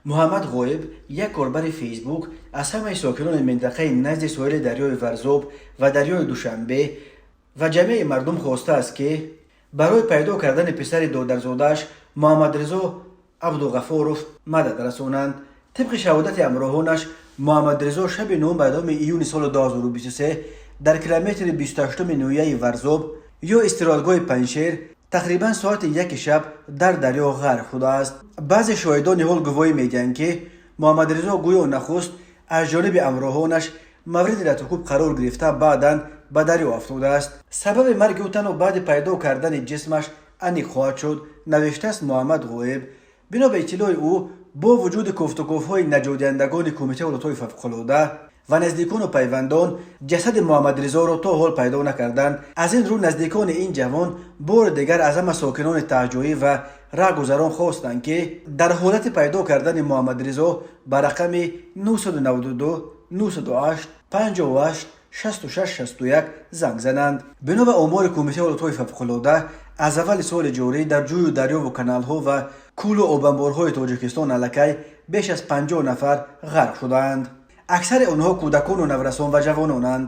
Муҳаммад Ғоиб, як корбари Фейсбук, аз ҳамаи сокинони минтақаи назди соҳили дарёи Варзоб ва дарёи Душанбе ва ҷамъи мардум хостааст, ки барои пайдо кардани писари додарзодааш Муҳаммадризо Абдуғафуров мадад расонанд. Тибқи шаҳодати ҳамроҳонаш, Муҳаммадризо шаби 9 ба 10 июни соли 2023 дар километри 28-уми ноҳияи Варзоб ё истироҳатгоҳи Панҷшер тақрибан соати 1 шаб дар дарё ғарқ шудааст. Баъзе шоҳидони ҳол гувоҳӣ медиҳанд, ки Муҳаммадризо гӯё нахуст аз ҷониби ҳамроҳонаш мавриди латукӯб қарор гирифта, баъдан ба дарё афтодааст. Сабаби марги ӯ танҳо баъди пайдо кардани ҷисмаш аниқ хоҳад шуд, навиштааст Муҳаммад Ғоиб. Бино ба иттилои ӯ, бо вуҷуди кофтуковҳои наҷотдиҳандагони Кумитаи ҳолатҳои фавқулода ва наздикону пайвандон, ҷасади Муҳаммадризоро то ҳол пайдо накарданд. Аз ин рӯ наздикони ин ҷавон бори дигар аз ҳама сокинони таҳҷоӣ ва раҳгузарон хостанд, ки дар ҳолати пайдо кардани Муҳаммадризо ба рақами 992 908 58 66 61 занг зананд. Бино ба омори Кумитаи ҳолатҳои фавқулода, аз аввали соли ҷорӣ дар ҷӯю дарёву каналҳо ва кӯлу обанборҳои Тоҷикистон аллакай беш аз 50 нафар ғарқ шудаанд. Аксари онҳо кӯдакону наврасон ва ҷавононанд.